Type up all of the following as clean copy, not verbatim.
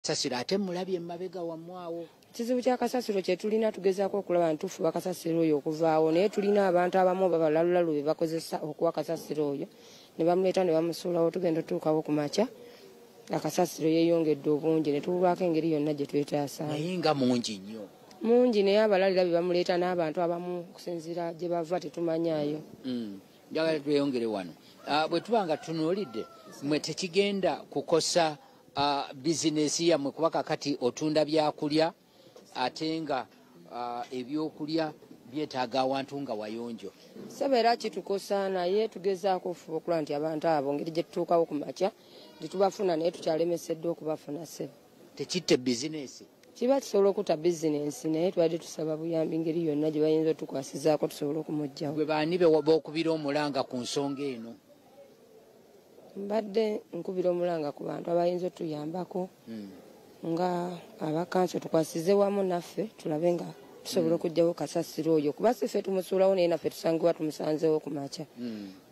Kasasiro ate mulabye emabega wammwe awo. Ekizibu kya kasasiro kye tulina, tugezaako okulaba nti tufuba kasasiro oyo okuvaawo, naye tulina abantu abamu babalalulalu be bakozesa okuwa kasasiro oyo ne bamuleeta ne bamusuulawo. Tugenda otuukawo ku makya akasasiro yeeyongedde obungi ne tubulwako engeri yonna gye twetaasa. Naye nga mungi nnyo. Mungi, naye abalalira be bamuleeta n'abantu abamu okusinziira gye bava tetumanyaayo. Njagala tweyongere wano. Bwe tuba nga tunuulidde mwe, tekigenda kukosa bizinesi yammwe? Kuba kakati otunda byakulya, ate nga ebyokulya byetaaga awantu nga wayonjo. Saba era kitukosa, naye tugezaako ofuba okulaba nti abantu abo ngeri gye tutuukawo ku makya tetubafuna, naye tukyalemeseddwa okubafuna, ssebo. Tekitte bizinesi? Kiba kisobola okutta bizinensi, naye tubadde tusaba buyambi ngeri yonna gye bayinza otukwasizaako tusobole okumuggyawo. Gwe baani bookubira omulanga ku nsonga eno? Mbadde nkubira omulanga ku bantu abayinza otuyambako nga abakanso, tukwasize wamu naffe tulabe nga tusobola okuggyawo kasasiro oyo, kuba si ffe tumusuulawo, naye naffe tusangibwa tumusanzeewo ku makya,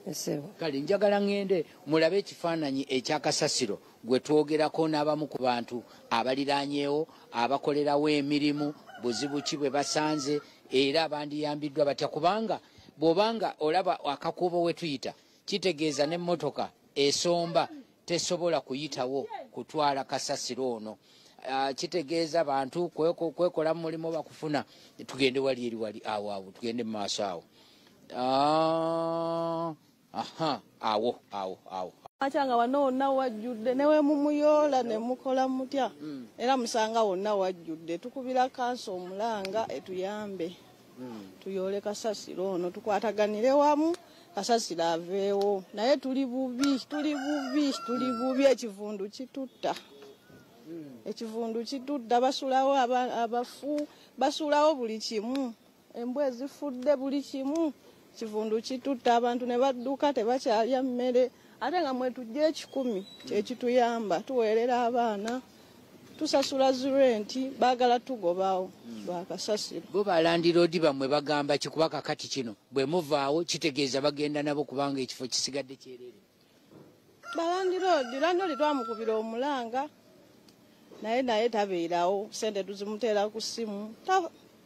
ssebo. Kale njagala ŋŋende mulabe ekifaananyi ekyakasasiro gwe twogerako n'abamu ku bantu abaliraanyeewo abakolerawo emirimu, buzibu ki bwe basanze era abandiyambiddwa batya. Kubanga bw'obanga olaba akakuubo we tuyita, kitegeeza n'emmotoka esomba tesobola kuyitawo kutwala kasasiro ono. Kitegeeza bantu kwekola mu mulimu bakufuna. Tugende wali eri wali awo awo, tugende mu maaso awo. Aha, awo awo awo. Makya nga wano wonna wajjudde, ne we mumuyoola ne mukola mutya, era musanga wonna wajjudde. Tukubira kanso omulanga etuyambe tuyoole kasasiro ono, tukwataganire wamu kasasiro aveewo. Naye tuli bubi, tuli bubi, tuli bubi. Ekivundu kitutta, ekivundu kitutta. Basulawo abafu, basulawo buli kimu, embwa ezifudde, buli kimu. Kivundu kitutta, abantu ne badduka, tebakyalya mmere, ate nga mwetujja 1,000 kyekituyamba. Tuweerera abaana, tusasula zirenti, baagala tugobawo lwakasasiro. Bo balandiroodi bammwe bagamba ki? Kuba kakati kino bwe muvaawo kitegeeza bagenda nabo, kubanga ekifo kisigadde kyerere. Balandiroodi, landiroodi twamukubira omulanga, naye tabeerawo. Sente tuzimuteera ku ssimu.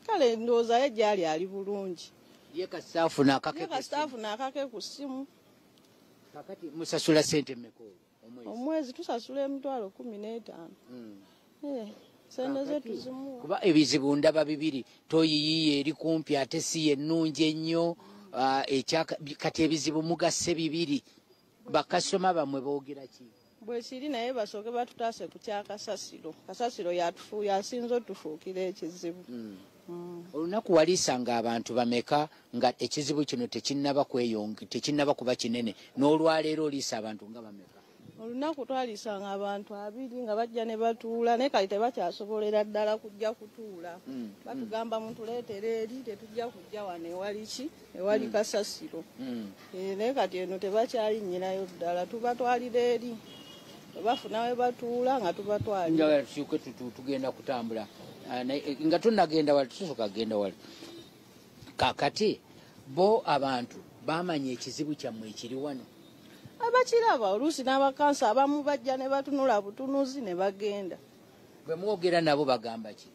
Kale ndowooza ye gyali ali bulungi. Ye kasita afuna akake Ye ku kasita ssimu. Afuna akake ku ssimu. Kakati musasula sente mmeka omwezi? Omwezi tusasula 150,000. Eh, sente ze tuzimuwa. Kuba ebizibu ndaba bibiri: toyiyiye eri kumpi, ate si yennungi ennyo. Kati ebizibu mugasse bibiri. Bakasitoma bammwe boogera ki? Bwekiri, naye basooke batutaase ku kyakasasiro. Kasasiro yasinze otufuukira ekizibu. Olunaku waliisanga abantu bameka nga ekizibu kino tekinnaba kweyonge, tekinnaba kuba kinene? N'olwaleero oliisa abantu nga bameka? Olunaku twaliisanga abantu 20 nga bajja ne batuula, naye kati tebakyasobolera ddala kujja kutuula. Batugamba mutuleetere eri, tetujja kujja wano ewali ki, ewali kasasiro. Eh, naye kati eno tebakyalinnyirayo ddala, tubatwalira eri, bafuna we batuula nga tubatwalira. Njagala tukyuke, tugenda kutambula. Naye nga tunnagenda wali, tusooka kugenda wali. Kakati bo abantu bamanya ekizibu kyammwe ekiri wano? Abakiraba oluusi n'abakansa abamu bajja ne batunula butunuzi ne bagenda. Bwe mwogera nabo bagamba ki?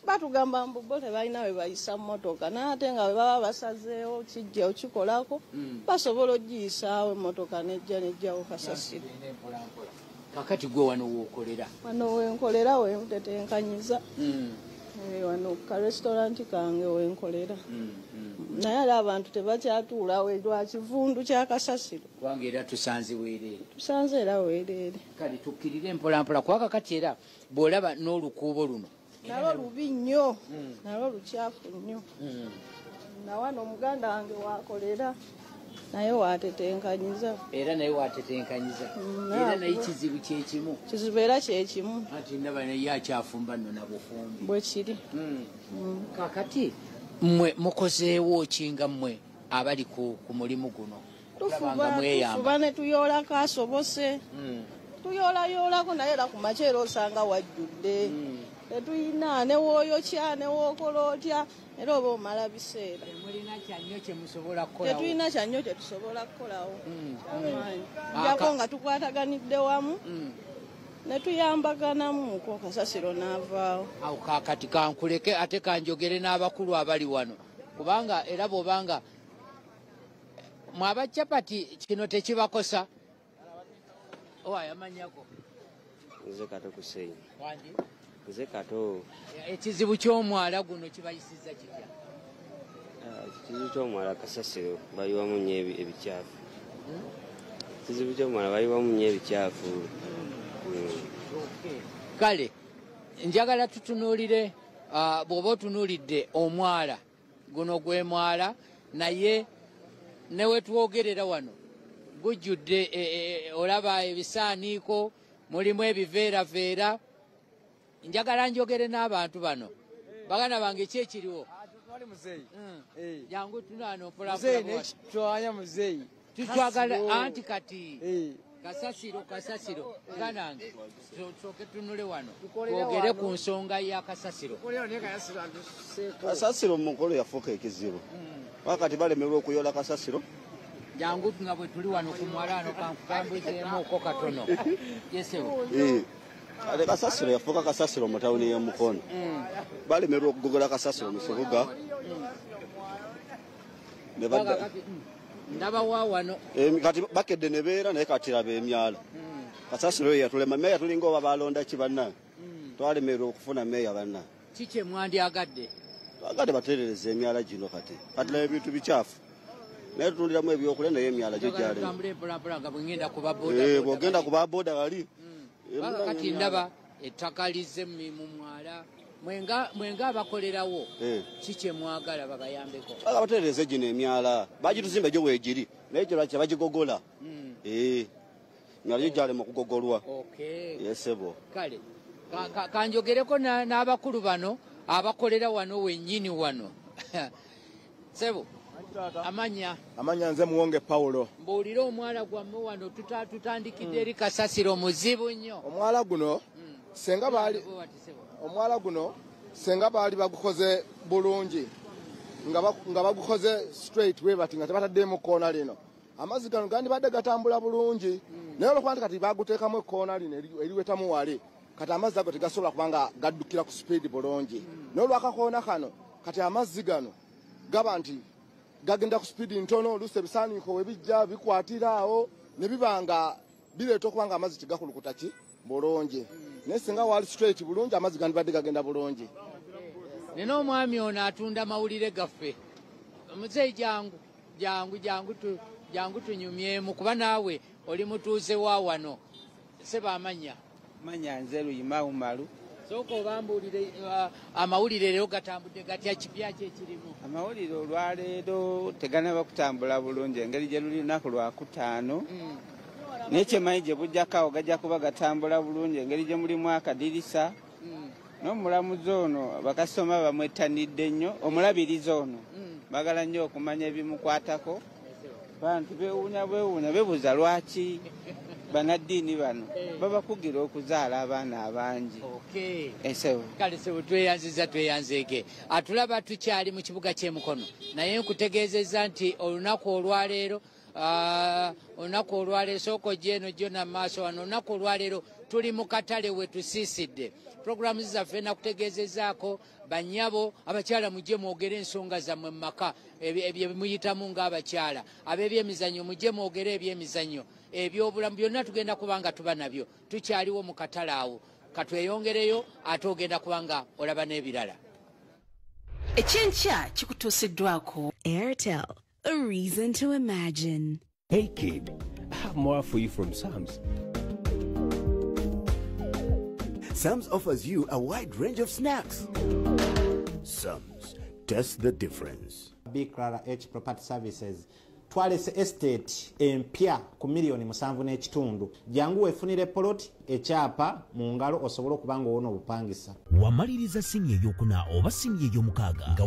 Batugamba mbu bo tebalina we bayisa mmotoka, naye ate nga bwe baba basazeewo kijja okikolako, basobola ogiyisaawo emmotoka nejja nejjawo kasasiro. Kakati gwe wano wookolera? Wano wenkolera, wentetenkanyiza. Eh, wano ka restaurant kange wenkolera, naye era abantu tebakyatuulawo lwa kivundu kya kasasiro. Kubanga era tusanze weereere. Tusanze era weereere. Kale tukkirire mpolampola, kuba kakati era bw'olaba n'olukuubo luno. Nalwo lubi nnyo, nalwo lukyafu nnyo. Nawano omuganda wange wakolera, naye watetenkanyiza. Era naye watetenkanyiza? Era naye kizibu kyekimu? Kizibu era kyekimu. Anti ndaba naye akyafumba nno na bufumbi. Bwe kiri. Kakati mmwe mukozeewo ki nga mmwe abali ku mulimu guno okulaba nga Tufuba. mweyamba? Tufuba ne tuyoolako asobose, tuyoolayoolako, naye era ku makya era osanga wajjudde. Tetuyina newooyokya, newookola otya, era oba omala biseera. Temulina kyannyo kyemusobola kukolawo? Tetulina kyannyo kyetusobola kukolawo kyamaanyi, jako nga tukwataganidde wamu. Ne tuyambaganamuko kasasiro n'avaawo. Awo kaakati kankuleke ate kanjogere n'abakulu abali wano, kubanga era bw'obanga mwaba chapati kino tekibakosa. Owa amanyako? Nze Kato Kuseyi. Wangi? Nze Kato. Ekizibu ky'omwala guno kibayisizza kitya? Ekizibu ky'omwala kasasiro bayiwamu nnyo ebikyafu. Ekizibu ky'omwala bayiwamu nnyo ebikyafu. Kale njagala tutunuulire, bw'oba otunuulidde omwala guno gwe mwala, naye ne we twogerera wano gujjudde, olaba ebisaaniiko, mulimu ebiveeraveera. Njagala njogere n'abantu bano. Baganda bange, ki ekiriwo? Jangu tunaano mpolampola. Tutwagala anti kati kasasiro, kasasiro. Ganange, tusooke tunule wano twogere ku nsonga ya kasasiro. Kasasiro mu Mukono yafuuka ekizibu. Wakati balemerwa okuyola kasasiro. Jangu nga bwe tuli wano ku mwala ano, kankutambuzeemuko katono. Yesebo. Ate kasasiro yafuuka kasasiro mu tawuni y'e Mukono. Balemerwa okugogola kasasiro mu kibuga. Ne badda Ndaba wa wano. Kati bakedde ne beera, naye kati laba emyala. Kasasiro ye yatulema. Meeya tulinga oba balonda ki banna. Twalemerwa okufuna meeya banna. Kiki mwandyagadde? Twagadde batereereze emyala gino kati. Kati laba ebintu bikyafu. Naye tutundiramu ebyokulya, naye emyala gyo gyalema. Tutambule mpolampola nga bwe ngenda ku ba boda. Bw'ogenda ku ba boda bali. Paka kati ndaba ettaka lizze mu mwala. Mwenga abakolerawo, kiki mwagala babayambeko? Twagala batereereze gino emyala. Bagituzimba gyo weegiri, naye gyo lwaki bagigogola? Emyala gyo gyalema okugogolwa. Yesebo. Kale kanjogereko n'abakulu bano abakolera wano wennyini wano. Sebo, amanya? Amanya nze Muwonge Paulo. Mbuulire omwala gwammwe wano, tutandikidde eri kasasiro muzibu nnyo. Omwala guno senga baali omwala guno senga baali bagukoze bulungi, nga bagukoze straight way bati nga tebataddemu kkoona lino, amazzi gano gandibadde gatambula bulungi. Naye olwokuba nti kati baguteekamu ekkoona lino eriwetamu wali, kati amazzi ago tegasobola kubanga gaddukira ku speed bulungi. Naye olwakakoona kano, kati amazzi gano gaba nti gagenda ku speed ntono, oluusi ebisaaniiko we bijja bikwatira awo ne biba nga bireeta okuba nga amazzi tegakulukuta ki bulungi. Naye singa wali straight bulungi, amazzi gandibadde gagenda bulungi. Nina omwami ono atunda mawulire gaffe. Muzeeyi, jangu, jangu, jangu, jangu tunyumyemu, kuba naawe oli mutuuze wa wano. Seba, amanya? Manya nze Luyima Umaru. Sooka obambuulire, amawulire leero gatambudde gatya? Kipya ki ekirimu? Amawulire olwaleero teganaba kutambula bulungi engeri gye luli lunaku lwakutaano, naye kyemanyi gye bujjako awo gajja kuba gatambula bulungi engeri gye mulimu akadirisa. N'omulamuzi ono bakasitoma bamwettanidde nnyo, omulabirizi ono bagala nnyo okumanya ebimukwatako. Bantu bewuunya, bewuunya, bebuuza lwaki bannaddiini bano babakugira okuzaala abaana abangi. Esebo. Kale sebo, tweyanziza, tweyanzeege. Atulaba, tukyali mu kibuga ky'e Mukono, naye nkutegeezezza nti olunaku olwaleero, sooka ojja eno gyona mu maaso wano. Olunaku olwaleero tuli mu katale we tusiisidde puroguramu zaffe. Nakutegeezezaako bannyabo, abakyala mujje mwogere ensonga zammwe mu maka, ebyo muyitamu ng'abakyala, ab'ebyemizannyo mujje mwogere ebyemizannyo, ebyobulamu, byonna tugenda kuba nga tuba nabyo. Tukyaliwo mu katale awo, katweyongereyo ate ogenda kuba nga olaba n'ebirala. Ekyenkya kikutuusiddwako Airtel, a reason to imagine. Hey kid, I have more for you from Sam's. Sam's offers you a wide range of snacks. Sam's, test the difference. B Clara H Property Services twalese estate empya ku miliyoni 7.5. Jangu weefunire poloti, ekyapa mu ngalo, osobole okuba nga owona obupangisa. Wamaliriza siniya eyokuna oba siniya ey'omukaaga nga